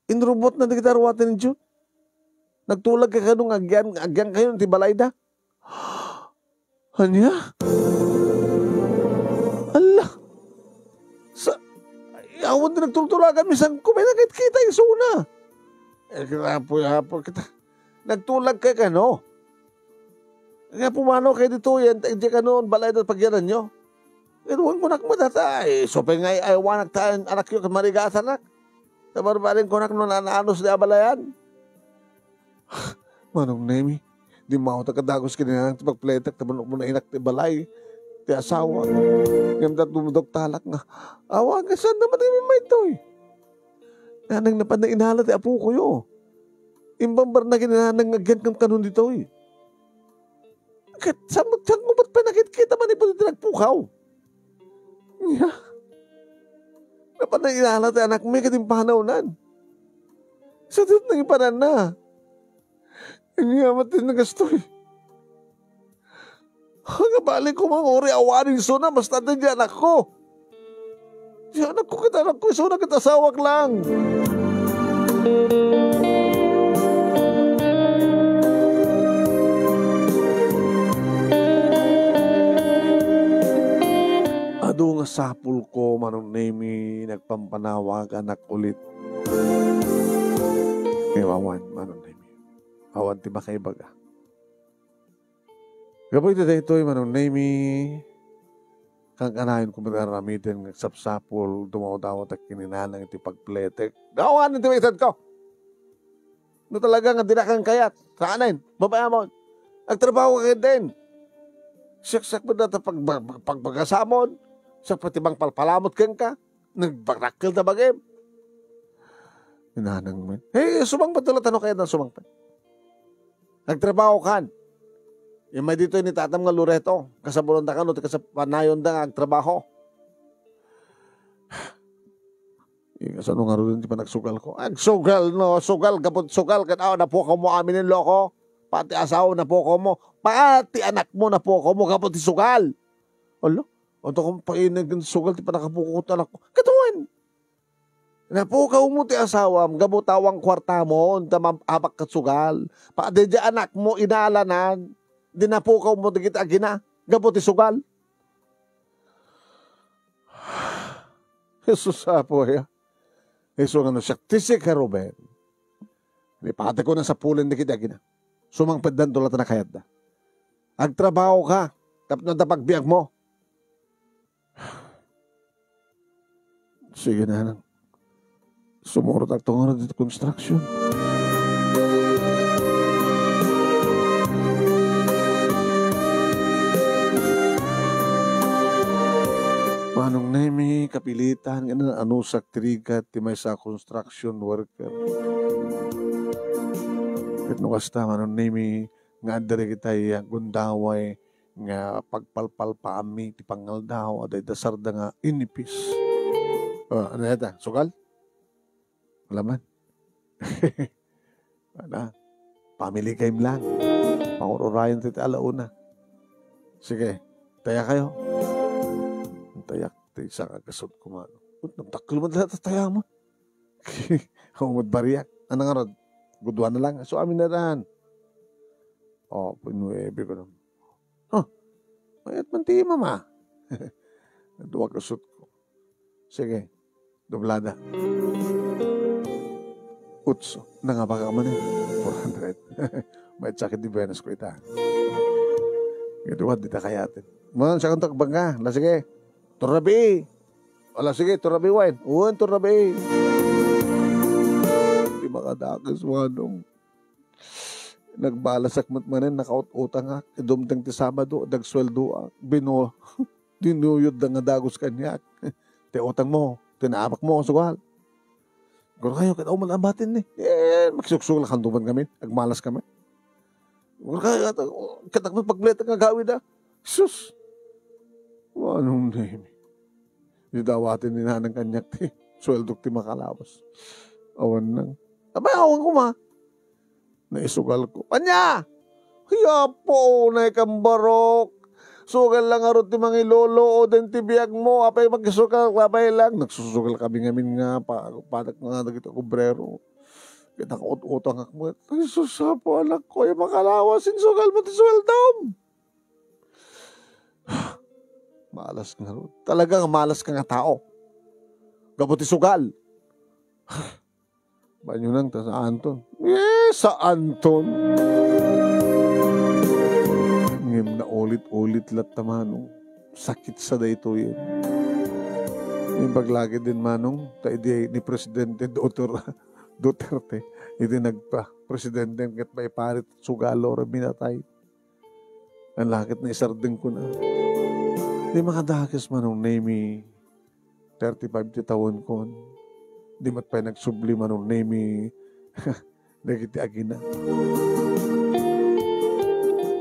inrubotna dagiti aruaten ni John. Nagtulag kay kano nga agyan, agyan kayo ti balayda. Ania? Alla! Sa, ay, awan ti nagtultulagan, misan ko may nakit-kita isuna. Eh, kita, apo, apo, kita. Nagtulag kay kano? Nga pumanaw kay ditoy, yan, di kano, balay da pagyananyo. Iduan ko nak mo data, ay, supay nga ay, aywanak ta, anakyo, ket marigasanak. Ta barbaring kunak no nananos di abalayan. Manong Nemi, dimmawtak a dagus ken ni nanang ti pagpletek, ta manok mo nainak ti balay, ti asawa. Ngem ta dumduktalak nga, awa, nga saan naman ti maytoy? Nanang, napan na inala ti apokoyo. Imbambar na ken ni nanang nga agyan kankano ditoy. Ket saan met, saan mo met pay nakit-kita manipud iti nagpukaw? Nia, napan na inala ti anakmi ket impanawnan. Sa daytoy nangipananna. Ania met ti nagastoy. Nga bali ko manguri awan isuna, basta adda di anakko. Ti anakko ket anakko, isuna ket asawak lang. Adu nga sapulko, Manong Nemi, nagpampanawaganak ulit. Nga awan, Manong Nemi. Awan ti makaibaga. Gapu iti daytoy, Manong Nemi, kankanayon ko met aramiden nga agsapsapul, dumawdawat ken ni nanang iti pagpletek. Awan ti maitedko. No talaga nga dina kan kayat, saanen, babaamon. Agtrabaho ka ket din. Siak, siak met data pag-, pag-, pag-, pagasamon. Siak pati mangpalpalamut kenka. Nagbarakkel ta bagim. Ni nanang met. Hey, sumangpet la tano kayat na sumangpet. Nagtrabaho kan. Immay ditoy ni tatam nga Loreto. Kasabulan da kano, ti kasapanayonda nga agtrabaho. Ika, saan ngaruden ti panagsugalko? Agsugal no, sugal, gapu ti sugal, ket aw, napukawmo amin, loko. Pati asawa, napukawmo. Pati anakmo, napukawmo gapu ti sugal. Ala, anta kong painag ti sugal ti panakapukaw ti anakko. Ket wen, napukawmo ti asawam gapu ta awan kuartamo, ta maabak ket sugal. Pati diay anakmo, inalanan. Di napukawmo dagiti agina gapu ti sugal. Jesus, Apo, ya. Isu nga no siak ti sika, Ruben, ipateko na sa pulen dagiti agina. Sumangpetdan, tulatan a kayatda. Agtrabaho ka, tapno adda pagbiag mo. Sige na lang. Sumurotak to nga dito construction. Manong Nemi, kapilitan nga naanusak ti rigat ti maysa a construction worker. Ket no kasta, Manong Nemi, nga adda dagitay gundaway nga pagpalpalpaammi ti pangaldaw, adda ida sarda nga inipis. Ah, ano yata? Sugal? Wala man. Wala. Family game lang. Pangur-urayan ti alauna. Sige, taya kayo. Tayak ti isa nga gasot kumano. Ut, nagdakkel man lahat ang taya mo. Humod bariak. Ano nga rod? Gudwa na lang. So, amin na daan. Oh, pinuebe ko naman. Huh, mayat man ti imam, ah. Dua ka suit ko. Sige, doblada. Utso, nangabaka man eh. Four hundred. Mayat sakit di Venus ko ita. Ito, di ta kayatin. Mga sa kantak bangga, la sige. Turabi. Ala, sige, turabi wine. Uwan, turabi. Di makadakis, manong. Nagbalasak met manen, nakaut-utangak. Dumteng ti Sabado, dagsweldoak. Bino-, dinuyod da nga dagus kaniak. Ti utang mo, tinaabak mo, sugal. Guro kayo, ket awan man abatin ni. Eh, magsuksugal kan duman kami, agmalas kami. Guro kayo, ket awan pagletek nga gawid, ah. Sus! Manong Nemi. Di dawaten ni nanang kaniak ti sueldok ti makalawas. Awan nang. Abay, awan ko ma. Naisugal ko. Anya! Ay, Apo, unay kan barok. Sugal lang ngarud ti mangilolo, o den ti biag mo, apay magisugal, apay lang. Nagsusugal kami ngamin nga, pa-, patak nga dagiti obrero. Ket nakaut-utangak met. Ay, sus, Apo, anak ko, ay makalawas, insugal mo ti sueldom. Malas ngarud. Talaga nga malas ka nga tao. Gapu ti sugal. Banyo nang ta saanton. Eh, saanton. Ngem naulit-ulit latta manong. Sakit sa daytoy. Ngem paglagid din manong, ta idi ni Presidente Duterte, Duterte, idi nagpa-, Presidente ket maiparit sugalo, ura minatay. Ang lakit na isardeng ko na. Di makadakes manong Nemi, thirty-five ti tawen kon. Di met pay nagsubli manong Nemi, dagiti agina.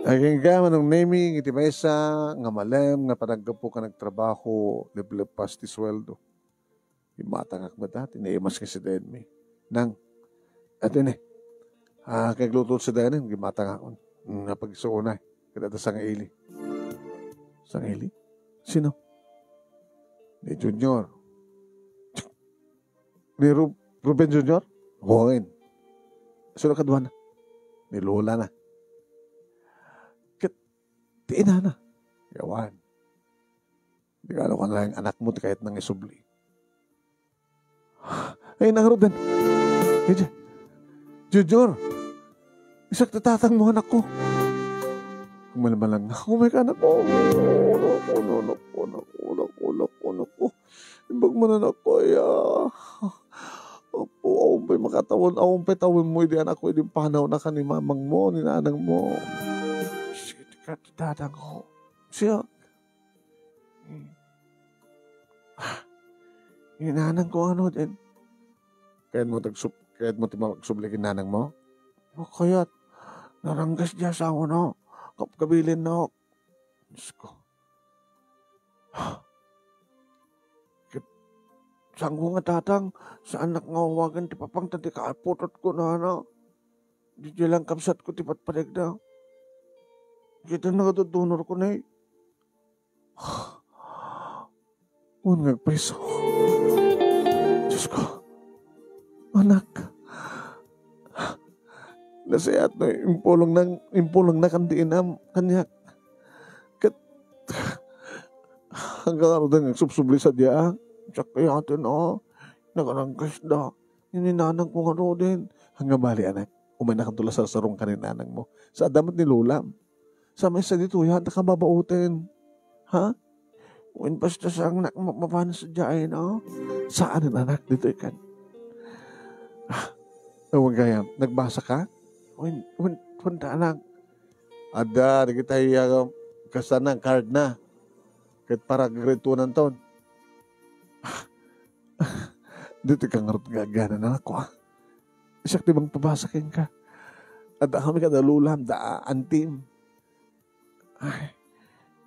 Agingga manong Nemi, iti maysa nga malem nga panaggapu ka nagtrabaho, leblebpas ti sueldo. Immatangak met, ah, ti naimas nga si Denmi. Nang, ati ni, ah, kagluto si Denmi, immatangak. Mm, napagsuunay. Kada ta sangaili. Sangaili? Sino? Ni Junior. Ni Ru-, Ruben Junior? Hoen. Sino kaduana? Ni Lola na. Ket, ti inana? Yawan. Di ka alam kung ano yung anak mo, di kahit nang isubli. Ay, nang Ruben. Ay, Junior. Isak ti tatang mo, anak ko. Kumalmalang nga. Oh my God, anak ko. Anak ko, anak ko, anak ko, anak ko, anak ko. Imbag mo na, anak ko, ya. Apo, awan pa'y makatawen, awan pa'y tawen mo, idi anak ko, idi panaw na ka ni mamang mo, ni nanang mo. Sige, ti ka, ti tatang ko. Siya, Hmm. Ah, inanang ko ano din. Kayat mo tagsub-, kayat mo ti magsubli ken nanang mo? O, kayat. Naranggas di asawa na. Kapkabilin na. Diyos ko. Ket, Saanko nga tatang, saannak nga awagen ti papang ta ti kaaputotko nana. Diay lang kabsatko ti patpategda. Kita nakadudunor ko, nay. Wen nga agpayso. Diyos ko. Anak. Nasayaat no impulong nang, impulong na kan di inam, kaniak. Ket, hanggang ano din, nagsubsubli sa diya, ah. Diak kayaten, ah. Nagarangkasda. Ni nanang ko nga ruden. Hanggang bali, anak. Umay na kan tula sarsarong ka ni nanang mo. Sa adda met ni lolam. Sa maysa ditoy, ha, adda ka babaoten. Ha? Wen basta saan nak ma-, mapanan sadiay, no? Saan, anak, ditoy kan? Ah, awan gayam. Nagbasa ka? Wen, wen, wen ta, anak. Adda, dagiti, ah, kasana, card na. Ket para grade two nanton. Ditoy ka ngarud nga agananakko, ah. Siak ti mangpabasa kenka. Adda kami kada lolam, da antim. Ay,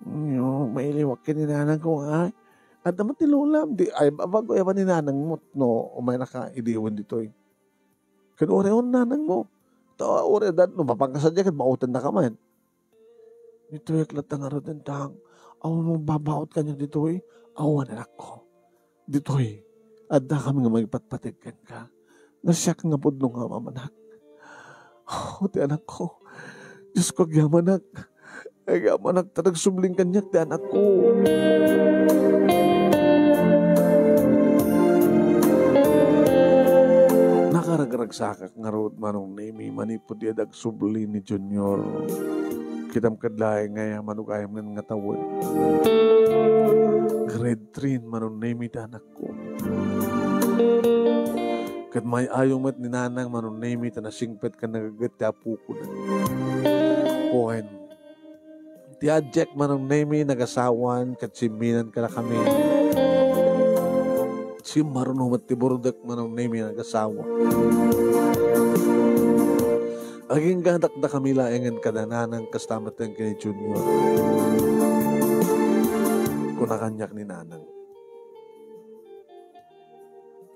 no, mailiwak ken ni nanang ko, ay. Adda met ni lolam, di, ay, bago yaman ni nanang mo, no, umay naka, idiwen ditoy. Ken uray on nanang mo. Ta, uray dan, no, mapangkasadiay, ket mauten na ka man. Ditoy, latta ngarud, entang. Awan mo babaot kaniak ditoy. Awan, anakko. Ditoy, adda kami nga mangipatpateg kenka. Nasiak nga pudno nga amamanak. Oh, ti anakko. Diyos ko, agyamanak. Agyamanak, ta nagsubling kaniak ti anakko. Nakaragragsakak ngarud, Manong Nemi, manipud di agsubli ni Junior. Kitam kad laeng nga aya, manugayam nga tawen. Grade three, Manong Nemi, ti anakko. Ket may-ayong met ni nanang, Manong Nemi, ta nasingpet ken nagaget ti apokona. Wen, ti adiak, Manong Nemi, nagasawan, ket simminan kadakami. Simmaruno met ti burdek, Manong Nemi, nagasawa. Agingga dakdakami laengen kada nanang, kasta met ken ni Junior. Kuna kaniak ni nanang,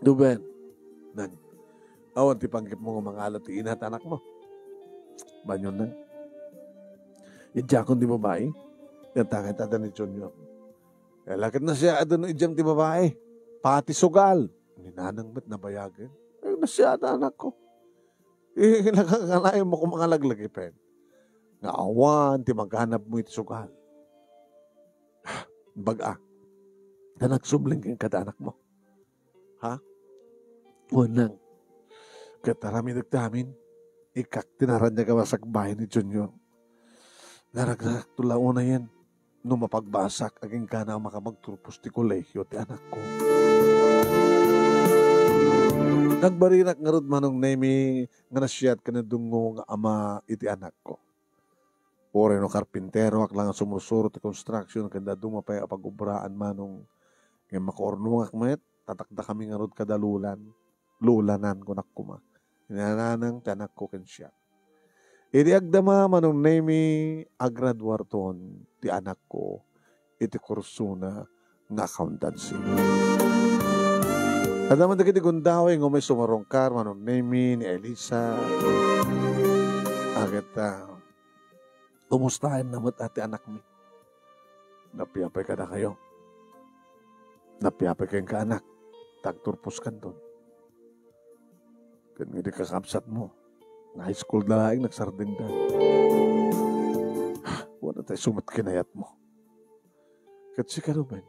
"Ruben, nang, awan ti panggepmo nga mangala ti ina ti anakmo?" Banyon, nang. Idiakon ti babai, yan takay tada ni Junior. Kaya lakit na siya, adu no idiam ti babai. Pati sugal. Ni nanang met nabayagen. Ay, nasiata anakko. Eh, nakakalayo mo kung mangalaglagipen. Nga awan ti maganab mo iti sugal. Baga, ta nagsubling kenka ti anakmo. Ha? Wen, nang. Ket aramidek ti amin, ikkak ti naraniag a masakbayan ni Junior. Naragsak to la unayen. No mapagbasak, agingga a makapagturpos ti kolehiyo ti anakko. Nagbarinak ngarud, Manong Nemi, nga nasiat ken nadungngo nga ama iti anakko. Uray no karpinteroak la nga sumursuro ti construction ken dadduma pay a pagobraan, Manong, ngem makaurnongak met, ta dakdakami ngarud kada lolan, lolanan, kunak koma. Ni nanang ti anakko ken siak. Idi agdama, Manong Nemi, agraduarton ti anakko iti kursona nga accountancy. Adda man dagiti gundaway nga umay sumarungkar, Manong Nemi, ni Elisa. Agat, ah, kumustaenna met ti anakmi? Napiapay kadakayo? Napiapay kenka, anak, ta agturposkanton. Ken nga di kakabsatmo, nga high school da laeng nagsardengda. Wen, ta isu met kinayatmo. Ket sika, Ruben,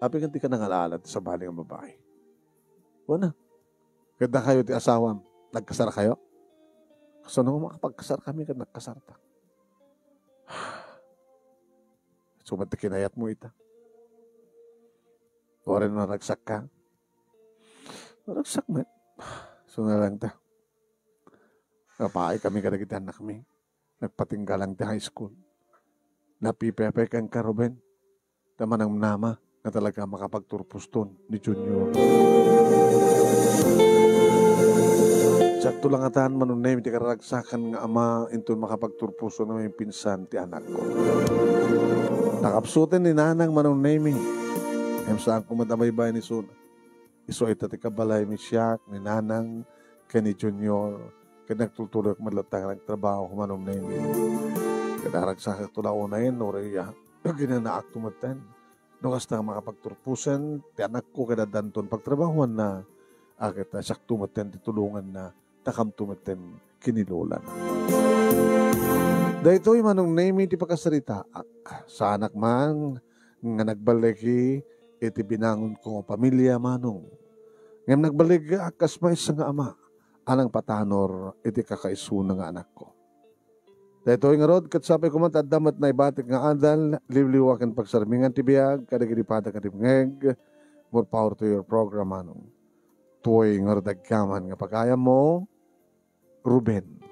apay ket dika nangala-ala ti sabali nga babai? Wen, ket dakayo ti asawam, nagkasarkayo? Kasano nga makapagkasarkami ket nagkasarta? Isu met ti kinayatmo ita. Uray no naragsakka. Naragsak met. Isu na lang ta. Napaay kami kadagiti annakmi. Nagpatingga lang ti high school. Napipiapay kenka, Ruben. Ta manamnama nga talaga makapagturposton ni Junior. Siakto la ngatan, Manong Nemi, ti kararagsakan nga ama inton makapagturposon a maipinsan ti anakko. Nakabsuten ni nanang, Manong Nemi. Ngem saanko met a baybay ni Suna. Isu ita ti kabalaymi siak, ni Nanang, ken ni Junior, ket nagtultuloyak met latta nga nagtrabaho, Manong Nemi. Ket aragsakakto la unayen, uray, ah, ginanaakto metten. No kasta nga makapagturposen ti anakko ket addanton pagtrabahoanna, a ket, ah, siakto metten ti tulonganna, ta kamto metten ken ni Lolana. Daytoy, Manong Nemi, ti pakasaritaak. Saanak man nga nagballigi iti binangonko nga pamilia, Manong. Ngem nagballigak kas maysa nga ama a nangpatanor iti kakaisuna nga anakko. Daytoy ngarud, ket sapay koma ta adda met naibatik nga adal, liwliwa ken pagsarmingan ti biag kadagiti padagiti bangag. More power to your program, Manong. Tuoy ngarud agyaman nga pagayammo, Ruben.